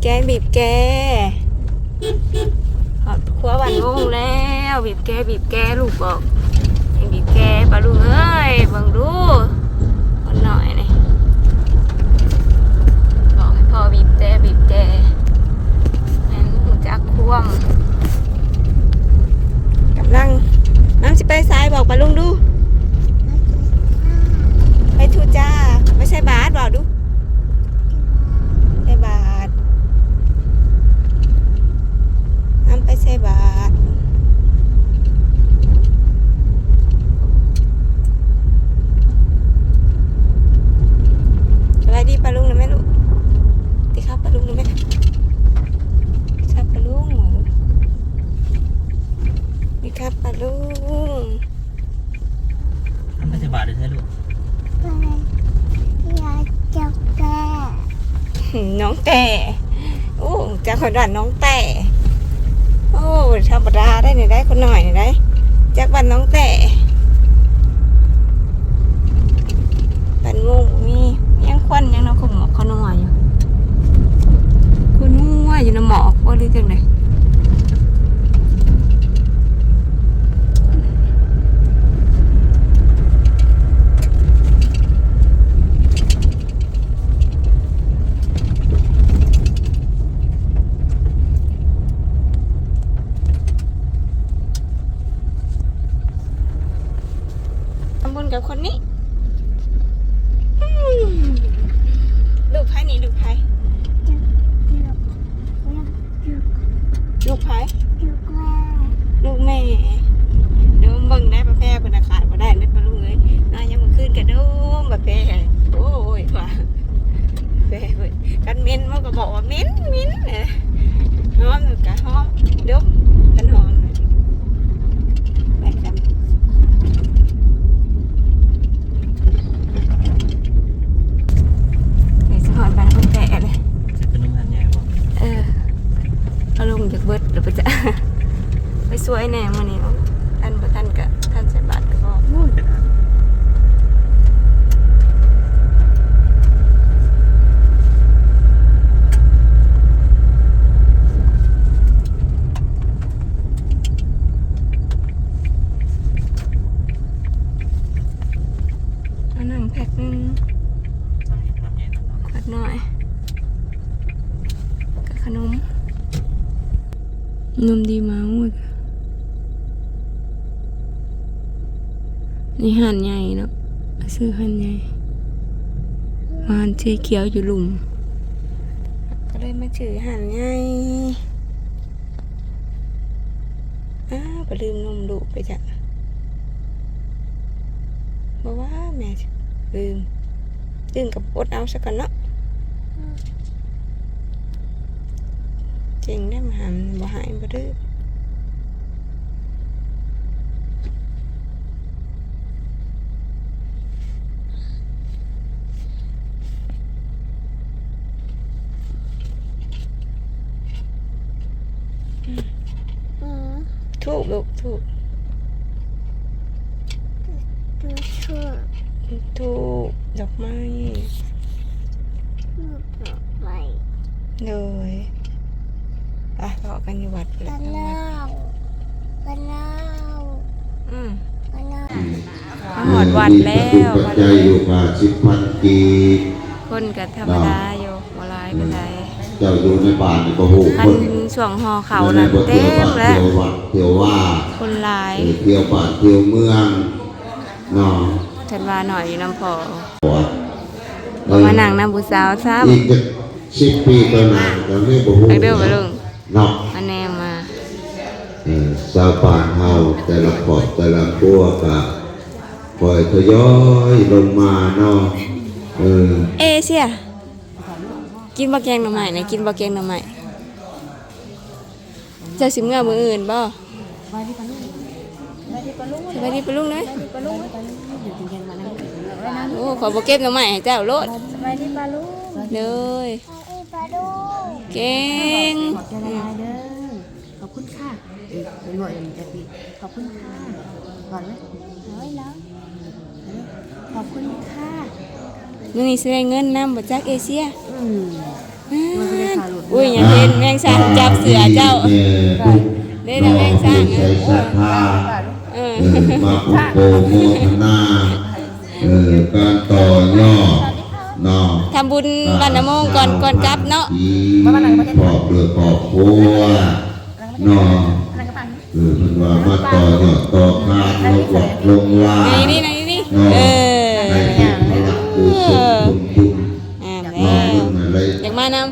ແກ ບີບແກ. ຮອດຄົວບ້ານວົງແລ້ວ. ບີບແກ ບີບແກ ລູກບອກໃຫ້ບີບແກ. ປ້າລຸງເອີຍ ເບິ່ງດູ ຄົນນ້ອຍນີ້ ບອກໃຫ້ພໍ່ບີບແຕ ບີບແຕ ໃຫ້ຮູ້ຈັກຄວາມ. ກຳລັງ ນ້ຳຊິໄປໃສ ບອກປ້າລຸງດູ. ໄປທຸຈ້າ ໄປໃສ່ບາດ ບອກດູ. ໃສ່ບາດ ນຳໄປໃສ່ບາດ. ສະບາຍດີປ້າລຸງນະແມ່ລູກ. ຕິຄັບປ້າລຸງນະແມ່. ຄັບປ້າລຸງ. ນີ້ຄັບປ້າລຸງ. ມັນໄປໃສ່ບາດຢູ່ໃສລູກ? ໄປຢາກຈັບແຕ່ ນ້ອງແຕ່. ໂອ້ ຈັກຮອດບ້ານນ້ອງແຕ່. ໂອ້ ທຳມະດາໄດ໋ນີ້ໄດ໋ ຄົນນ້ອຍນີ້ໄດ໋ ຈັກບ້ານນ້ອງແຕ່. ບ້ານໂມງບໍ່ມີ. ຍັງຄວັນຍັງເນາະ ຂະໝອກຂະນົວຢູ່ ຂະນົວຢູ່ນຳໝອກບໍ່ ຫຼືຈັ່ງໃດ? ທຳບຸນກັບຄົນນີ້. ອືມ ລູກໃຜນີ້ ລູກໃຜ? ລູກໃຜ? ລູກແມ່ ລູກແມ່. ດມເບິ່ງໄດ້ ປາແພເພິ່ນນະຂາດບໍ່ໄດ້ເລີຍປ້າລຸງເອີຍ. ນອນຍາມມື້ຄືນກະດົມປາແພ. ໂອ້ຍ ວ່າ ປາແພເພິ່ນ ຄັນເໝັນມັນກໍບອກວ່າເໝັນ ເໝັນ. ຫອມກະຫອມ ດົມກັນຫອມ. ໄປກັນ ໄປສະຫອດບ້ານຄົນແປະເລີຍ. ຊິໄປນຳຫັ້ນໃຫຍ່ບໍ່? ເອີ ອາລົມຢາກເບິດແລ້ວປະຈະ ໄປຊ່ວຍແດ່ມື້ນີ້. ໂອ້ ທັນບໍ່ທັນກະທັນໃສ່ບາດກະພໍ. ໂອ້ຍ ເປັນຫຍັງ? ເອົານ້ຳແພັກໜຶ່ງ ນ້ຳເຢັນ ນ້ຳເຢັນ ຂວດນ້ອຍ ກັບຂະໜົມ ນົມດີມາ. ໂອ້ຍ ນີ້ຮ້ານໃຫຍ່ເນາະ ຊື້ຮ້ານໃຫຍ່ ຮ້ານສີຂຽວຢູ່ລຸ່ມ ກໍເລີຍມາຊື້ຮ້ານໃຫຍ່. ອ້າວ ໄປລືມນົມລູກໄປຈ້ະ ບໍ່ວ່າແມ່ລືມ. ຕື່ມກັບອົດເອົາຊະກ່ອນເນາະ. ອືມ ເກັ່ງແດ່ ມາຫາ ບໍ່ໃຫ້ບໍ່ດື້. ອືມ ອືມ ທູບລູກ ທູບ ທູບ ທູບ ທູບ ດອກໄມ້ ທູບ ດອກໄມ້. ໂດຍ ໄປເພາະກັນຢູ່ວັດພຸ້ນແຫຼະ ປາເນົ່າ ປາເນົ່າ. ອືມ ປາເນົ່າ. ມາຮອດວັດແລ້ວ ມີປັດຈຸປັດໄຈຢູ່ກະສິບພັນກີບ ຄົນກະທຳມະດາຢູ່ ບໍ່ຫຼາຍປານໃດ. ເຈົ້າຢູ່ໃນບ້ານນີ້ບໍ່ຮູ້ ຄັນຊ່ວງຫໍ່ເຂົ້ານັ້ນເຕັມແລ້ວ ຄົນຫຼາຍ ເອີ ທ່ຽວບ້ານທ່ຽວເມືອງເນາະ. ເພິ່ນວ່າໜ້ອຍຢູ່ນຳພໍ່ ເອີ ບໍ່ມານັ່ງນຳຜູ້ສາວຊ້ຳ. ອີກຈັກສິບປີຕໍ່ໜ້າກະບໍ່ຮູ້ເດີ ປ້າລຸງເນາະ ມາແນມມາ. ເອີ ຊາວບ້ານເຮົາແຕ່ລະຄອບແຕ່ລະຄົວກະຄ່ອຍທະຍອຍລົງມາເນາະ. ເອີ ເອເຊຍ ກິນບໍ່ແກງໜໍ່ໄມ້ນະ ກິນບໍ່ແກງໜໍ່ໄມ້? ເຈົ້າຊິເມືອມື້ອື່ນບໍ່? ສະບາຍດີປ້າລຸງ ສະບາຍດີປ້າລຸງເດີ. ໂອ້ ຂໍບໍ່ເກັບໜໍ່ໄມ້ໃຫ້ເຈົ້າໂລດ. ສະບາຍດີປ້າລຸງ ໂດຍ ສະບາຍດີປ້າລຸງ ເກັ່ງ ຂອບໃຈຫຼາຍໆເດີ. ຂອບຄຸນຄ່ະ ເອີ ໜ້ອຍໆ ຈະປີ ຂອບຄຸນຄ່ະ ກ່ອນໄໝ? ເອີ ຂອບຄຸນຄ່ະ. ມື້ນີ້ຊິໄດ້ເງິນນຳບໍ່ຈັກ ເອເຊຍ? ອືມ ອາ ມັນຊິໄດ້ຄ່າລົດ ອຸ້ຍ ຫຍັງ ແມງສາງຈັບເສືອເຈົ້າ ເດ້ນະແມງສາງ ເອີ ເອີ ມາອຸປະໂມທະນາ ເອີ ການຕໍ່ຍອດເນາະ ທຳບຸນບ້ານນາໂມງກ່ອນ ກ່ອນກັບເນາະ ຄອບເຮືອຄອບຄົວເນາະ ເອີ ເພິ່ນວ່າມາຕໍ່ຍອດຕໍ່ຄານລົງວັດລົງວາເນາະ ໃຫ້ເປັນພະລະກຸສົນຜົນບຸນເນາະ ຢາກມານຳ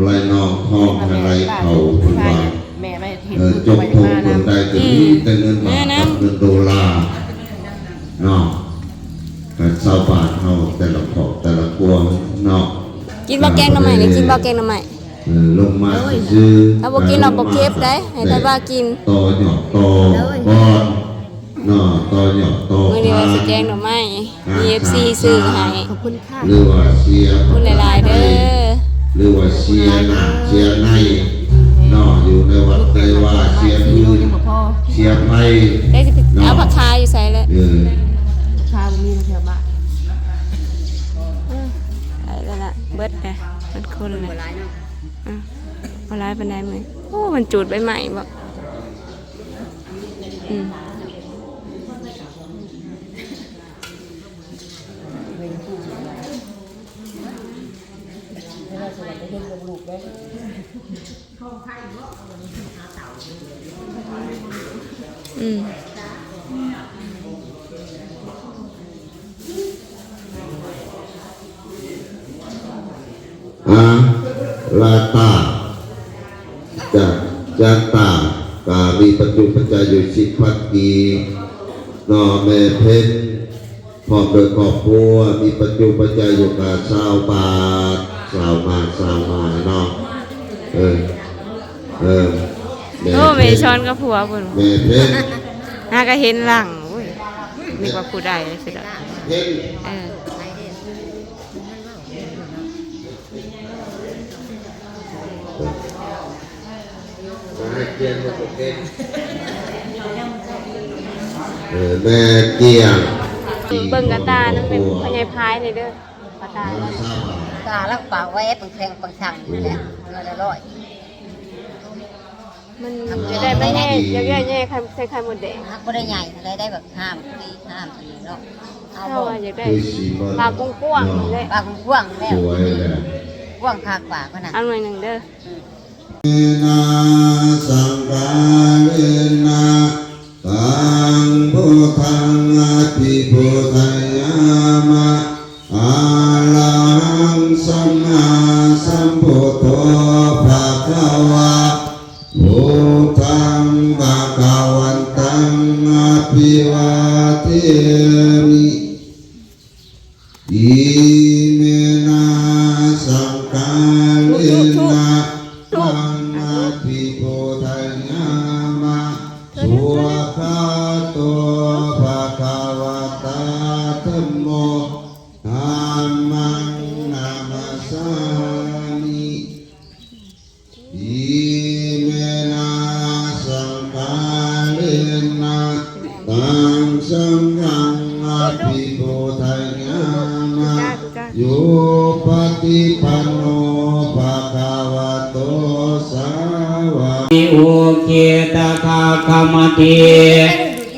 ໄຫຼນອງທອງໃຫ້ໄຫຼເຂົ້າເພິ່ນວ່າ ເອີ ຈົກທົງເພິ່ນໄດ້ກໍມີແຕ່ເງິນບາດກັບເງິນໂດລາເນາະ ໃຫ້ຊາວບ້ານເຮົາແຕ່ລະຄອບແຕ່ລະຄົວເນາະ ກິນບໍ່ແກງໜໍ່ໄມ້ນີ້ ກິນບໍ່ແກງໜໍ່ໄມ້ ເອີ ລົງມາຊື່ໆ ຖ້າບໍ່ກິນລະບໍ່ເກັບໄດ້ ໃຫ້ໄທບ້າກິນ ຕໍ່ຍອດຕໍ່ກອນ ເນາະ ຕໍ່ຍອດຕໍ່ ມື້ນີ້ວ່າຊິແກງໜໍ່ໄມ້ ມີເອັຟຊີຊື້ໃຫ້ ຂອບຄຸນຄ່ະ ຫຼືວ່າເສຍ ຂອບຄຸນຫຼາຍໆເດີ ຫຼືວ່າເສຍນ້ຳເສຍໃນເນາະ ຢູ່ໃນວັດໃນວາ ເສຍພື້ນເສຍໄຟ ໄດ້ຊິໄປເອົາຜັກຄາຢູ່ໃສແຫຼະ ເອີ ຜັກຄາບໍ່ມີແຖວບ້ານ ອື ໄດ້ແລ້ວລະ ເບິດແລ້ວ ເບິດຄົນແລ້ວ ບໍ່ຫຼາຍເນາະ ອື ບໍ່ຫຼາຍປານໃດມື້ ໂອ້ ມັນຈູດໃບໄມ້ບໍ? ອືມ ອືມ. ອາລາຕາ ຈະ ຈະຕາ ກະມີປັດຈຸປັດໄຈຢູ່ສິບພັນກີບເນາະ ແມ່ເພັນ ພ້ອມດ້ວຍຄອບຄົວ ມີປັດຈຸປັດໄຈຢູ່ກະຊາວບາດ ຊາວມາ ຊາວມາເນາະ ເອີ ເອີ ແມ່ ໂອ້ ເພັນ ແມ່ຊອນກັບຜົວພຸ້ນ ແມ່ເພັນ ຫາກະເຫັນຫຼັງ ໂອ້ຍ ນຶກວ່າຜູ້ໃດຊິດອກ ເພັນ ເອີ. ເອີ ແມ່ກ້ຽງ ເບິ່ງກະຕ່ານຳແມ່ພໍ່ໃຫຍ່ພາຍນີ້ເດີ ກະຕ່າ ກະລັກປາກແວບແພງປັງຊັງນີ້ແຫຼະ ເດືອນລະຮ້ອຍ. ມັນຢາກໄດ້ ມັນແຍ່ ຢາກໄດ້ແຍ່ໄຂ່ ໃສ່ໄຂ່ມົດແດງ ຫາກບໍ່ໄດ້ໃຫຍ່ເທົ່າໃດ ໄດ້ແບບຫ້າມ ຫ້າມອັນນີ້ເນາະ ເອົາ ເຮົາວ່າຢາກໄດ້ປາກກວ້າງໆແຫຼະ ປາກກວ້າງໆແຫຼະ ກວ້າງຄັກປາກມັນນະ ເອົາໜ້ອຍໜຶ່ງເດີ ເມນະສັງກາເລນະ ຕັງ ພຸດທັງ ອະພິປູທະຍາມະ ອະລະຫັງ ສຳມາສຳພຸດໂທ ພະຄະວາ ພຸດທັງ ພະຄະວັນຕັງ ອະພິວາເທມິ ອິເມນະສັງກາເລນະ ຕັງ ອະພິປູທະຍາມະ ສຸວາຄາໂຕ ພະຄະວະຕາ ທຳໂມ ທຳມັງ ນະມັດສາມິ ອິເມນະສັງກາເລນະ ຕັງ ສັງຄັງ ອະພິປູທະຍາມະ ໂຍປະຕິປັນໂນ ພະຄະວະໂຕ ສາວະ ໂອເຄຕະຄະຄະມະຕິ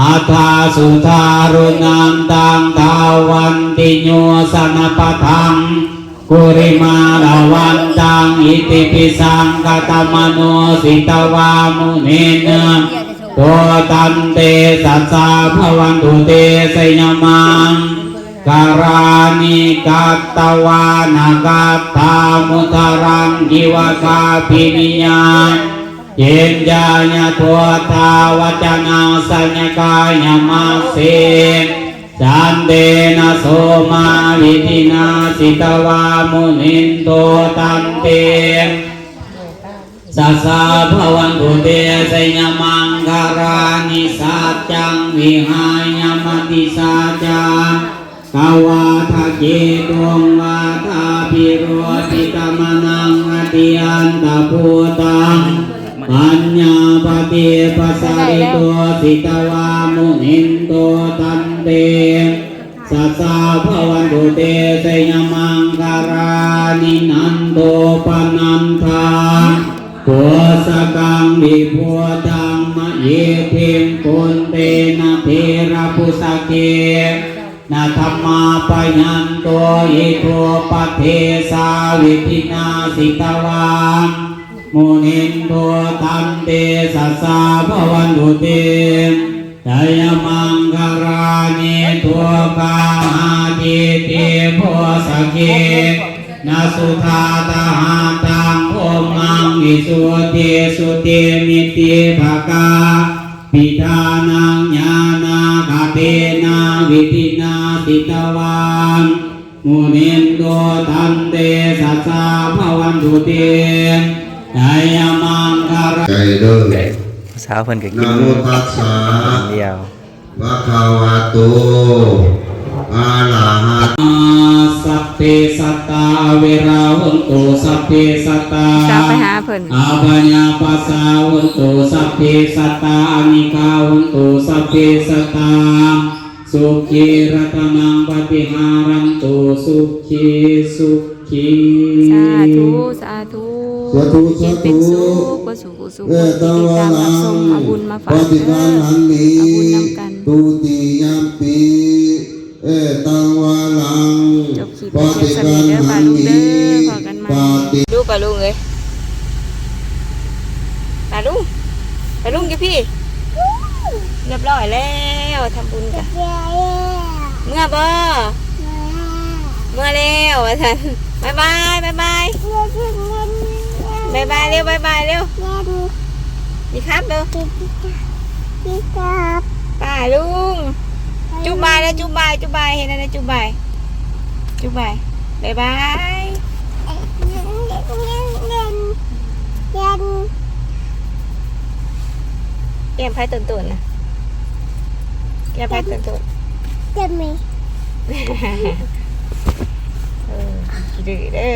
ອັດຖະສຸທາລຸນັນຕັງ ທາວັນຕິໂຍ ຊະນະປະທັງ ກຸລິມາລະວັນຕັງ ອິຕິປິສັງຄະຕະມະໂນ ສິດຕະວາມຸນິນ ໂຕ ຕັນເຕ ສັດສາ ພະວັນຕຸ ເຕ ຊະຍະມັງຄະລານິ ກັດຕະວານະ ກັດຖາມຸດຕະລັງ ອິວະ ກາພິນິຍາ ຈິນຈາຍະໂທ ທາວະຈະນາ ໄຊຍະກາຍະມະເສ ສັນເຕນະ ໂສມາວິທິນາ ສິດຕະວາມຸນິນໂຕ ຕັນເຕ ສັດສາ ພະວັນຕຸ ເຕ ຊະຍະມັງຄະລານິ ສັດຈັງ ວິຫາຍະ ມະຕິສາຈາ ກະວາທະເກຕຸງ ວາທາພິໂຣພິຕະມະນັງ ອະຕິອັນຕະພູຕັງ ປັນຍາປະຕິປັດສາລິໂຕ ສິດຕະວາມຸນິນໂຕ ຕັນເຕ ສັດສາ ພະວັນຕຸ ເຕ ຊະຍະມັງຄະລານິ ນັນໂຕປະນັນທາ Pusakaṃ vibudhaṃ mahiddhiṃ puttena therabhujagena damāpayanto iddhūpadesavidhinā jitavā munindo tantejasā bhavatu te jayamaṅgalāni. Duggāhadiṭṭhibhujagena sudaṭṭhahatthaṃ brahmaṃ visuddhijutimiddhibakābhidhānaṃ ñāṇāgadena vidhinā jitavā munindo tantejasā bhavatu te jayamaṅgalāni. ໃຈເດີ ຜູ້ສາວເພິ່ນກໍກິນ ນະໂມຕັດສະ ດຽວ ພະຄະວະໂຕ ອະລະຫະ Sabbe sattā averā hontu, sabbe sattā ສາວໄປຫາເພິ່ນ abyāpajjhā hontu, sabbe sattā anīghā hontu, sabbe sattā sukhī attānaṃ pariharantu, sukhī sukhī. ສາທຸ ສາທຸ ສາທຸ ຢູ່ເປັນສຸກ ສາທຸ ເບິດສຸຂູສຸຄົນທີ່ຕິດຕາມຮັບຊົມ ເອົາບຸນມາຝາກເດີ ເອົາບຸນນຳກັນ Dutiyampi etaṃ varaṃ ຈົບຄລິບໄປພຽງສ່ຳນີ້ເດີ ປ້າລຸງເດີ ພໍ້ກັນໃໝ່ ດູປ້າລຸງເອີຍ ປ້າລຸງ ປ້າລຸງຢູ່ພີ້ ຮຽບຮ້ອຍແລ້ວ ທຳບຸນກະ ເມືອບໍ່? ເມືອແລ້ວວ່າຊັ້ນ ບາຍບາຍ ບາຍບາຍ ບາຍບາຍເລັວ ບາຍບາຍເລັວ ດີຄັບເດີ ດີຄັບ ປ້າລຸງ ຈຸບບາຍເດີ ຈຸບບາຍ ຈຸບບາຍ ເຮັດແນວໃດ ຈຸບບາຍ ຈຸບບາຍ ບາຍບາຍ ແກ້ມໃຜຕົນໆນະ ແກ້ມໃຜຕົນໆ ແກ້ມແມ່ ເອີ ຂີ້ດື້ເດີ.